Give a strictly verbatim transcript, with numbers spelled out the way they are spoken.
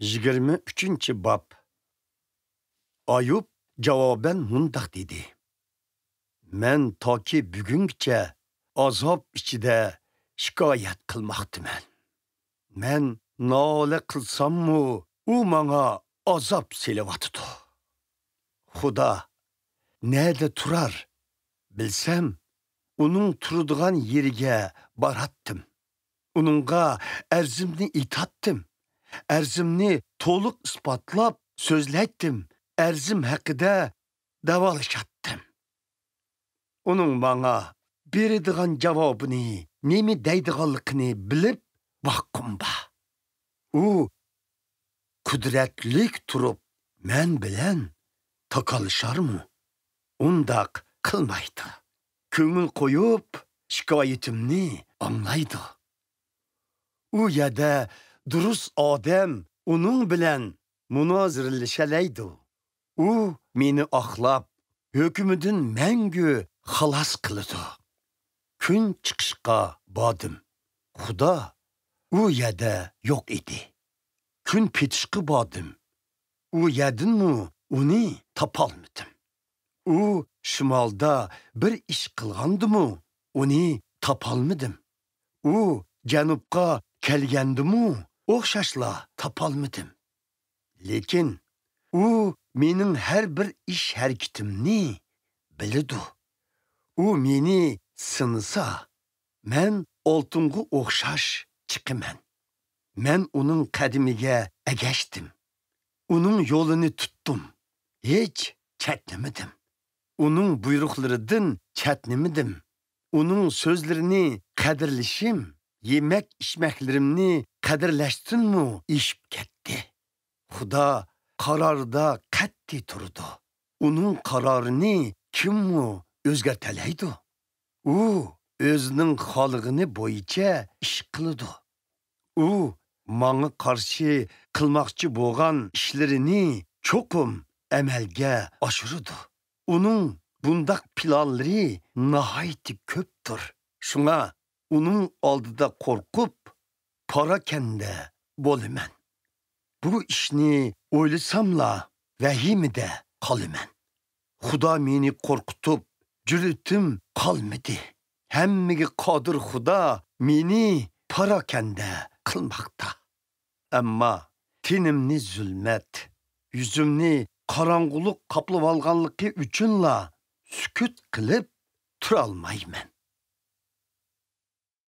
يىگىرمە ئۈچىنچى باب. ئايۇب جاۋابەن مۇنداق دېدى: مەن تاكى بۈگۈنگىچە ئازاب ئىچىدە شىكايەت قىلماقتىمەن. مەن نالە قىلساممۇ، ئۇ ماڭا ئازاب سېلىۋاتىدۇ. خۇدا نەدە تۇرار بىلسەم، ئۇنىڭ تۇرىدىغان يېرىگە باراتتىم. ئۇنىڭغا ئەرزىمنى ئېيتاتتىم. ئەرزىمنى تولۇق ئىسپاتلاپ سۆزلەيتتىم. ئەرزىم ھەققىدە داۋالىشاتتىم. ئۇنىڭ ماڭا بېرىدىغان جاۋابىنى، نېمە دەيدىغانلىقىنى بىلىپ باققۇم بار. ئۇ قۇدرەتلىك تۇرۇپ، مەن بىلەن تاكاللىشارمۇ؟ ئۇنداق قىلمايدۇ. كۆڭۈل قويۇپ، شىكايىتىمنى ئاڭلايدۇ. ئۇ يەردە دۇرۇس ئادەم ئۇنىڭ بىلەن مۇنازىرىلىشەلەيدۇ. ئۇ مېنى ئاقلاپ، ھۆكمىدىن مەڭگۈ خالاس قىلىدۇ. كۈن چىقىشقا باردىم. خۇدا ئۇ يەردە يوق ئىدى. كۈن پېتىشقا باردىم. ئۇ يەردىنمۇ ئۇنى تاپالمىدىم. ئۇ شىمالدا بىر ئىش قىلغاندىمۇ، ئۇنى تاپالمىدىم. ئۇ جەنۇبقا كەلگەندىمۇ، ئوخشاشلا تاپالمىدىم. لېكىن ئۇ مېنىڭ ھەر بىر ئىش-ھەرىكىتىمنى بىلىدۇ. ئۇ مېنى سىنىسا، مەن ئالتۇنغا ئوخشاش چىقىمەن. مەن ئۇنىڭ قەدىمىگە ئەگەشتىم. ئۇنىڭ يولىنى تۇتتۇم. ھېچ چەتنىمىدىم. ئۇنىڭ بۇيرۇقلىرىدىن چەتنىمىدىم. ئۇنىڭ سۆزلىرىنى قەدىرلىشىم يېمەك-ئىچمەكلىرىمنى قەدىرلەشتىنمۇ ئېشىپ كەتتى. خۇدا قارارىدا قەتئىي تۇرىدۇ. ئۇنىڭ قارارىنى كىممۇ ئۆزگەرتەلەيدۇ؟ ئۇ ئۆزىنىڭ خالىغىنى بويىچە ئىش قىلىدۇ. ئۇ ماڭا قارشى قىلماقچى بولغان ئىشلىرىنى چوقۇم ئەمەلگە ئاشۇرىدۇ. ئۇنىڭ بۇنداق پىلانلىرى ناھايىتى كۆپتۇر. شۇڭا ئۇنىڭ ئالدىدا قورقۇپ، پاراكەندە بولىمەن. بۇ ئىشنى ئويلىساملا، ۋەھىمىدە قالىمەن. خۇدا مېنى قورقۇتۇپ، جۈرئىتىم قالمىدى. ھەممىگە قادىر خۇدا مېنى پاراكەندە قىلماقتا. ئەمما تېنىمنى زۇلمەت، يۈزۈمنى قاراڭغۇلۇق قاپلىۋالغانلىقى ئۈچۈنلا سۈكۈت قىلىپ تۇرالمايمەن.